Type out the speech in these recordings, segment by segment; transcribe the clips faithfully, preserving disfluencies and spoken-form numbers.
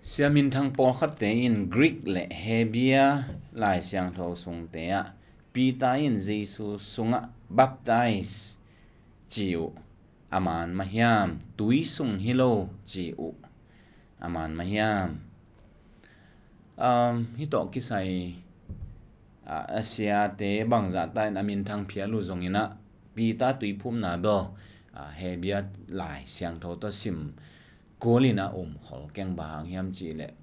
Sia minthang pawlkhatte in Greek le Hebrew Lai Siangtho sungte ah Peter in Jesu sungah baptize ci uh a man mah hiam, tui sung hi lo ci uh a man mah hiam? Um, hih tawh kisai a, a siate bangzah ta in a minthang phial uh zongin ah Peter tuiphumna bel, a, Hebrew Lai Siangtho tawh sim kul in a um khol keng. Bang hang hiam cih leh,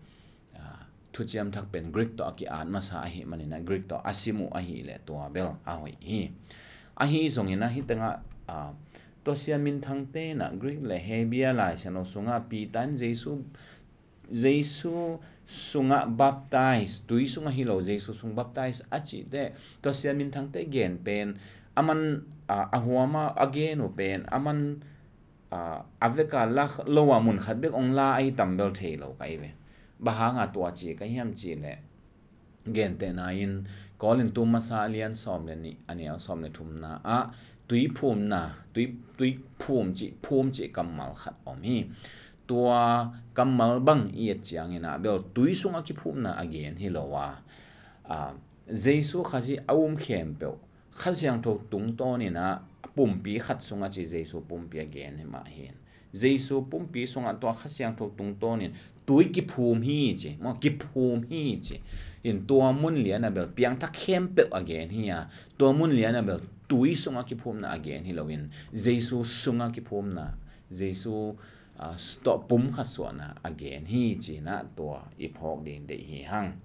a, thuciam thak pen Greek tawh a ki-at masa ahih manin ah Greek tawh a sim uh ahih leh tua bel a hoih hi. Ahi zongin ah hih tengah, a, tua sia minthangte in ah Greek le Hebrew Lai Siangtho sungah Peter in Jesu Jesu sungah baptize, tui sungah hi lo, Jesu sung baptize a cihte, tua sia minthangte gen pen, a man, a, a huam a a gen uh pen, a man, a, a veka la lo a mun khat bek ong la ahi tam bel thei lo ka hi ve. Bang hanga tua ci ka hiam cih leh, gentehna in Korin tu masa a lian sawm le nih, a neu sawm le thumna ah tuiphumna, tui, tuiphum cih, phum cih kammal khat om hi. Tua kammal bang i et ciangin ah bel tui sungah kiphumna a gen hi lo a, a, Jesu Khazih a um khempeuh Kha Siangtho tungtawnin ah pumpi khat sungah ci, Jesu pumpi a gen hi mah hin. Jesu pumpi sungah tua Kha Siangtho tungtawnin tui kiphum hi ci, maw, kiphum hi ci. In tua mun lian a bel piangthak khempeuh a gen hi a, tua mun lian a bel tui sungah kiphumna a gen hi loin Jesu sungah kiphumna, Jesu, a, tawh pum khat suahna a gen hi ci-in ah tua i phawk ding deih hi hang.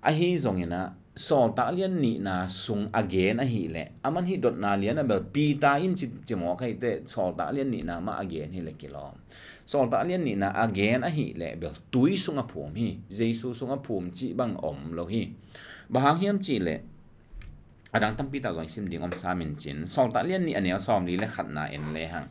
Ahi zongin ah Sawltak lian nihna sung a gen ahih leh, a man hih dotna lian a bel Peter in ci, ci mawk ahih teh, Sawltak lian nihna mah a gen hi leh kilawm. Sawltak lian nihna a gen ahih leh bel tui sungah phum hi, Jesu sungah phum cih bang om lo hi. Bang hang hiam cih leh, a dang tampi tak zong i sim ding om sam in cin, Sawltak lian nih a neu sawmli le khatna en le hang.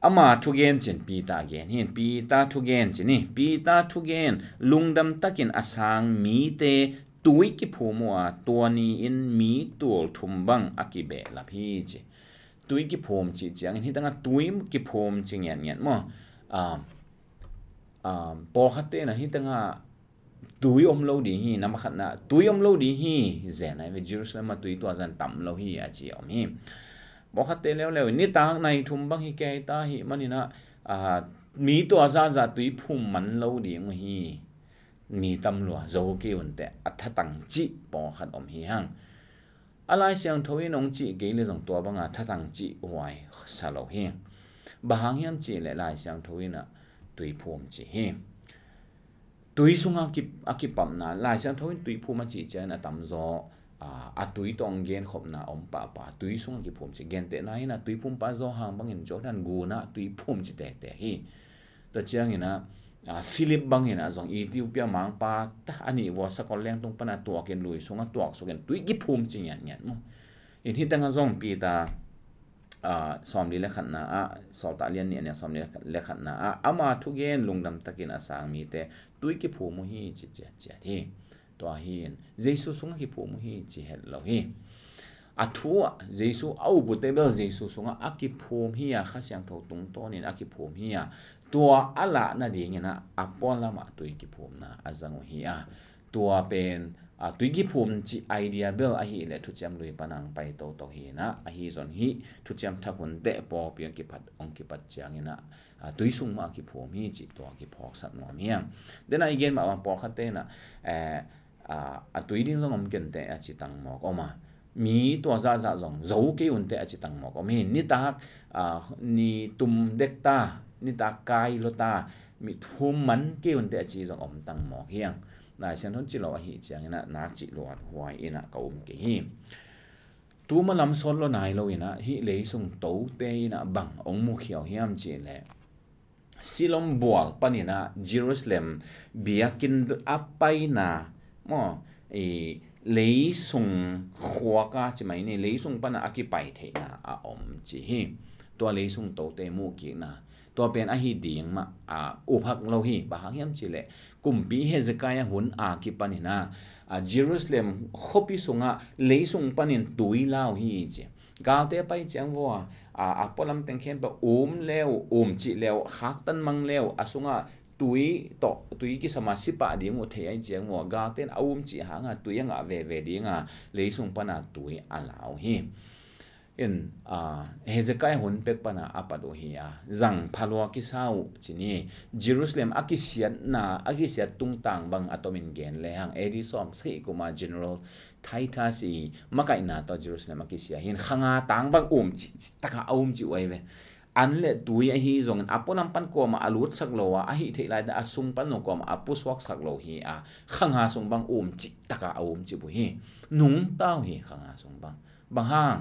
Ama thugen cin Peter gen hi, Peter thugen cin hi, Peter thugen, lungdam takin a sang mite tui kiphum uh a, tua ni-in mi tul thum bang a kibehlap hi ci. Tui kiphum cih ciangin hih tengah tui kiphum ci ngiatngiat maw? Ah, ah, pawlkhatte in ah hih tengah tui om lo ding hi, na makhatna tui om lo ding hi, zen ai ve, Jerusalem ah tui tua zan tam lo hi a ci om hi. Pawlkhatte leuleu in nitak nai thum bang hi kei ta hi manin ah, ah, mi tua zahzah tui phum man lo ding uh hi. Mi tam lua, zo kei un teh a thatang cih pawlkhat om hi hang. A Lai Siangtho in hong cih kei leh zong tua banga thatang cih huai sa lo hi. Bang hang hiam cih leh Lai Siangtho in ah tui phum ci hi. Tui sungah ki, a kipamna, Lai Siangtho in tui phum a cih ciangin a tamzaw, a, a tui tawh hong genkhopna om pahpah, tui sungah kiphum ci. Gentehna in ah tui phumpa Johan bangin Jordan gun ah tui phum ci tektek hi. Tua ciangin ah, a, Philip bangin ah zong Ethiopia mangpa ta a nih vua sakol lengtung pan a tuakin lui sungah tuaksukin tui kiphum ci ngiatngiat maw. In hih tengah zong Peter, a, sawmli le khatna ah, Sawltak lian nih a neu sawmli le khatna ah, ama thugen lungdam takin a sang mite tui kiphum uh hi ci ciatciat hi. Tua hi in Jesu sungah kiphum uh hi ci het lo hi. A thu ah Jesu a up uh teh bel Jesu sungah a kiphum hi a, Kha Siangtho tungtawnin a kiphum hi a, tua a lah nadingin ah a pualam ah tui kiphumna a zang uh hi a, tua pen, a, tui kiphum cih idea bel ahih leh Thuciam Lui pan a hong pai toto hi in ah, ahi zong hih Thuciam Thak hun teh pawlpi hong kipat, hong kipat ciangin ah, a, tui sung mah a kiphum hi cih tua kiphawksak nuam hi hang. Dena i gen mah bang pawlkhatte in ah, eh, a, a tui ding zong om ken teh a ci tang mawk om a. Mi tua zahzah zong zo kei un teh a ci tang mawk om hi. Nitak, a, ni tum dek ta, nitak kai lua ta, mi thum man kei un teh a ci zong om tang mawk hi hang. Lai Siangtho in ci lo ahih ciangin ah nak cih luat huai in ah ka um kei hi. Tu malam sawt lua nai lo in ah hih leisung tote in ah bang hong mukhia uh hiam cih leh, Siloam bual panin ah Jerusalem biakinn a paina maw, i leisung khuak a ci mai ni, leisung pan a a kipai theihna a om ci hi. Tua leisung tote muhkikna, tua pen ahi ding mah a uphak lo hi. Bang hang hiam cih leh kumpi Hezekiah hun a kipanin ah, a, Jerusalem khuapi sungah leisung panin tui la uh hi ci. Galte a pai ciang vua, a, a pualam teng khempeuh um le uh, um cih le uh, khaktan mang le uh, a sungah tui tawh, tui kisam a si pah ding uh thei ahih ciang uh a, galte in a um cih hang a tui a ngah veve ding a, leisung pan a tui a la uh hi. In, ah, Hezekiah hun pek pan a a pat uh hi a, zang phalua kisa uh ci ni. Jerusalem a kisiatna, a kisiat tungtang bang a tom in gen le hang, A D sawm sagih kum a General Titus i makaihna tawh Jerusalem a kisia hi in, kha nga tang bang um cih, cih tak a a um cih uh ahi ve. An le tui ahi zongin a pualam pan kuamah a lutsak lo a, a hih theih lai-in a sung pan zong kuamah a pusuaksak lo hi a, kha nga sung bang um cih tak a a um cih uh hi. Nungta uh hi kha nga sung bang. Bang hang,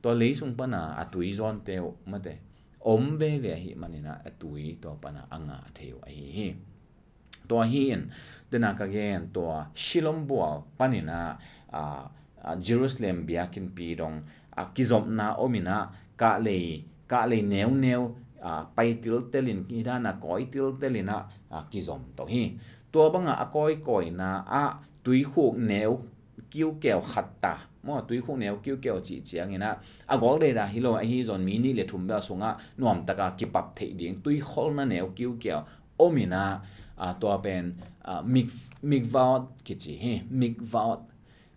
tua leisung pan a a tui zawnte uh mate om veve ahih manin a, a tui tua pan a a ngah thei uh ahi hi. Tua hi in, dena ka gen, tua Shilom bual panin a, a, a, Jerusalem biakinnpi dong a kizopna om in a, kahlei, kahlei neuneu, a, pai tiltel in, hi dan a kawi tiltel in a, a, kizom to hi. Tua bang a a kawikawina ah tuikhuk neu kiukeu khat ta maw, tuikhuk neu kiukeu cih ciangin a, a gol deida hi lo, ahi zong mi nih le thum bel sungah nuamtak a kipap theih ding tuikholhna neu kiukeu om in a, a, tua pen, a, mik-, mikvaot kici hi, mikvaot,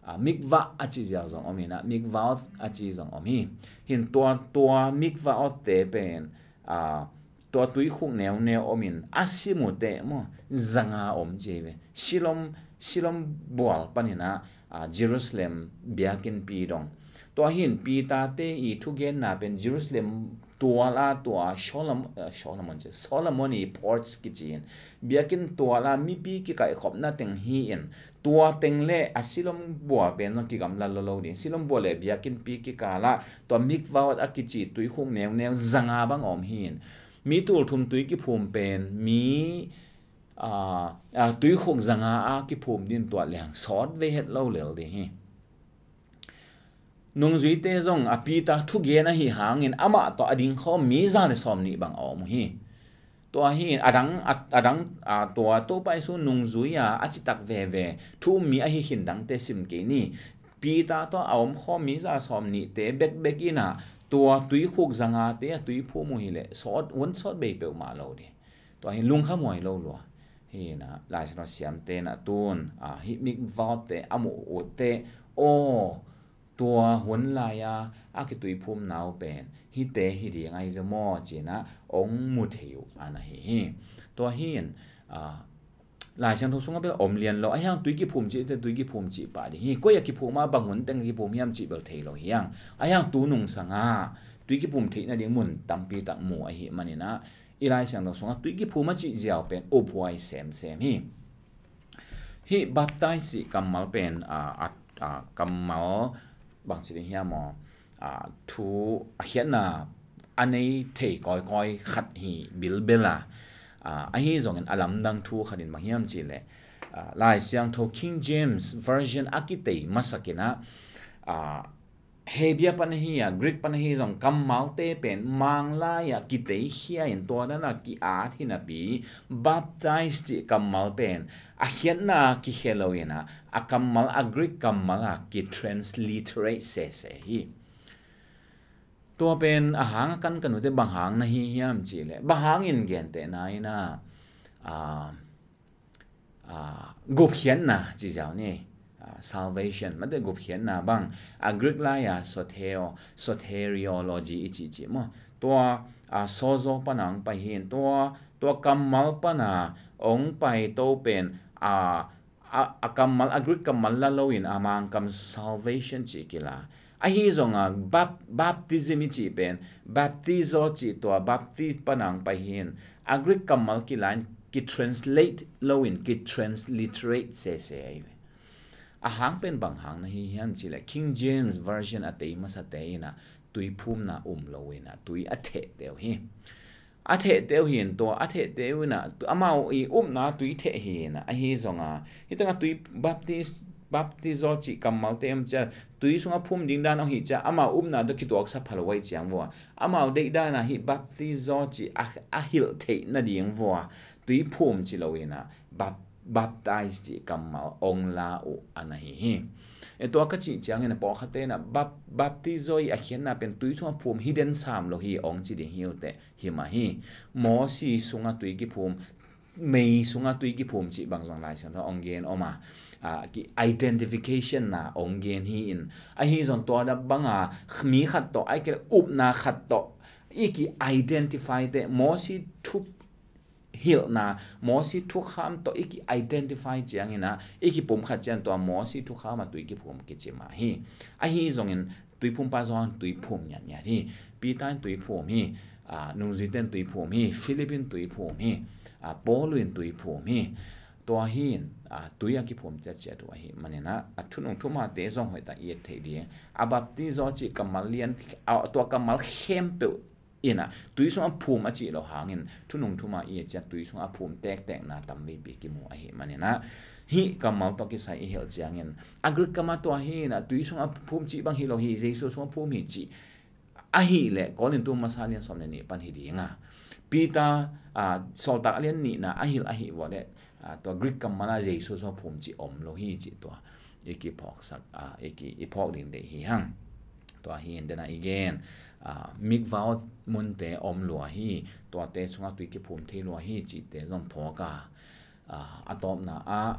a, mikvah a ci ziau zong om in a, mikvaot a ci zong om hi. Hi in tua, tua mikvaot te pen, a, tua tuikhuk neuneu om in a sim uh teh maw, zanga om ci hi ve. Shilom, Shilom bual panin a, a, Jerusalem biakinnpi dong. Tua hi in Peter te i thugenna pen Jerusalem tual a tua Solom-, eh, Solomon ci, Solomon i porch kici in, biakinn tual a mipi kikaihkhopna teng hi in, tua teng le a Shilom bual pen zong kigamla lo lo ding. Shilom bual le biakinnpi kikal ah tua mikvaot a kici tuikhuk neuneu zanga bang om hi in, mi tul thum tui kiphum pen mi, a, a, tuikhuk zanga a kiphum ding tuat leng sawt ve het lo lel ding hi. Nungzuite zong a Peter thugen ahi hangin amah tawh a dingkhawm mi za le sawm nih bang a om uh hi. Tua hi in a dang, a, a dang, a, tua Topa Jesu nungzui a, a citak veve thu um mi ahi khin dangte sim kei ni. Peter tawh a omkhawm mi za sawm nihte bekbek in a, tua tuikhuk zangate a tui phum uh hi leh sawt, hun sawt bei peuhmah lo ding. Tua hi lungkhamhuai lo lua. Hi in a, Lai Siangtho siamte in a tun, a, hih mikvaotte a muh uh teh, aw, tua hun lai-a a kituiphumna uh pen hihte hi ding ahi ve maw ci in a hong mu thei uh a na hi hi. Tua hi in, a, Lai Siangtho sungah bel om lian lo, ahi hang tui kiphum cih teh tui kiphum cih pah ding hi. Koi a kiphum a bang hun teng kiphum hiam cih bel thei lo hi hang. Ahi hang tu nungsang ah tui kiphum theih nading mun tampi tak mu ahih manin a, i Lai Siangtho sungah tui kiphum a cih ziau pen uphuai semsem hi. Hih baptize cih kammal pen, a, a, a, kammal bangci ding hiam aw, a, thu a khiatna a nei thei kawikawi khat hi bilbel a, a, ahi zongin a lamdang thu khat in bang hiam cih leh, a, Lai Siangtho King James Version a kitei masak in a, a, Hebrew pan ahi a, Greek pan ahi zong kammalte pen Manglai ah kiteikhia in tua dan a ki-at hi napi, baptize cih kammal pen a khiatna kikhia lo in a, a kammal a Greek kammal a kitransliterate sese hi. Tua pen a hang a kankan uh teh bang hang na hi hiam cih leh, bang hangin gentehna in a, a, a, gupkhiatna ci ziau ni, a, salvation, mate gupkhiatna bang, a, Greek lai a soteo-, soteriology i cihcih maw. Tua, a, sozo pan a hong pai hi in, tua, tua kammal pan a hong pai to pen, a, a, a kammal, a Greek kammal la lo in a Mangkam salvation cih kila. Ahi zong a bap-, baptism i cih pen, baptizo cih tua bapti pan a hong pai hi in, a Greek kammal kila in kitranslate lo in, kitransliterate sese ahi ve. A hang pen bang hang na hi hiam cih leh King James Version a tei masate in a tuiphumna um lo in a tui a thehte uh hi. A thehte uh hi in tua, a thehte uh in a, tu-, amau i upna tui theh hi in a, ahi zong a, hih teng a tui baptis-, baptizo cih kammalte om ciang, tui sungah phum ding dan om hi ciang, amau upna tawh kituaksa pha lo ahih ciang vua, amau deih dan a hih baptizo cih a, a hilh theih nading vua, tui phum ci lo in a, bap-, baptize cih kammal hong la uh a na hi hi. E, tua ka cih ciangin a pawlkhatte in a bap-, baptizo i a khiatna pen tui sungah phum hi den sam lo hi hong ci ding hi uh teh, hi mah hi. Mosi sungah tui kiphum, mei sungah tui kiphum cih bang zong Lai Siangtho hong gen om a, a, ki identification na hong gen hi in, ahi zong tua dan banga mi khat tawh, ai kei le upna khat tawh i ki identify te, Mosi thu hilhna, Mosi thukham tawh i ki identify ciangin a, i kipumkhat ciang tua Mosi thukham a tui kiphum kici mah hi. Ahi zongin tuiphumpa Johan tuiphum ngiatngiat hi. Peter in tuiphum hi. A, nungzuite in tuiphum hi. Philip in tuiphum hi. A, Paul in tuiphum hi. Tua hi in, a, tui a kiphum ciatciat uh ahi manin a, a thunung thumate zong hoih tak i et theih ding. A baptizo cih kammal lian, a, tua kammal khempeuh in a, tui sungah phum a cih loh hangin thunung thuma i et ciang tui sungah a phum tektekna tamveipi kimu ahi manin a, hih kammal tawh kisai i hilh ciangin a Greek kammal tua hi in a, tui sungah phum cih bang hi lo hi, Jesu sungah phum hi cih ahih leh Korintu masa lian sawm le nih pan hi ding a, Peter, a, Sawltak lian nihna a hilh ahih vawh leh, a, tua Greek kammal a Jesu sungah phum cih om lo hi cih tua i kiphawksak, a, i ki, i phawk ding deih hi hang. Tua hi in dena i gen, a, mikvah munte om lua hi, tuate sungah tui kiphum thei lua hi cihte zong phawk a, a, a tawpna ah,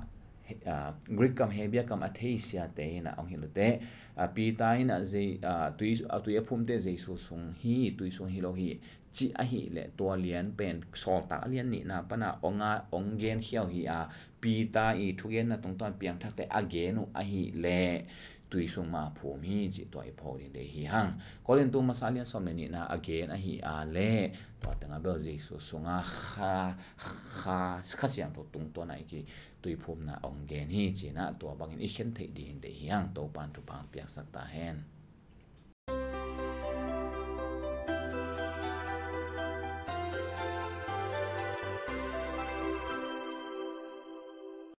a, Greek kam Hebrew kam a theisiate in a hong hilh uh teh, a, Peter in a, Zei-, a, tui, a, tui a phumte Jesu sung hi, tui sung hi lo hi cih ahih leh tua lian pen Sawltak a lian nihna pana hong a, hong genkhia uh hi a, Peter i thugenna tungtawn piangthakte a gen uh ahih leh tui sung mah phum hi cih tua i phawk ding deih hi hang. Korintu masa lian sawm le nihna a gen ahih a leh tua tengah bel Jesu sungah Kha, Kha, Kha Siangtho tungtawn a i ki tuiphumna hong gen hi cih na tua bangin i khen theih ding deih hi hang. Topan thupha piaksak ta hen.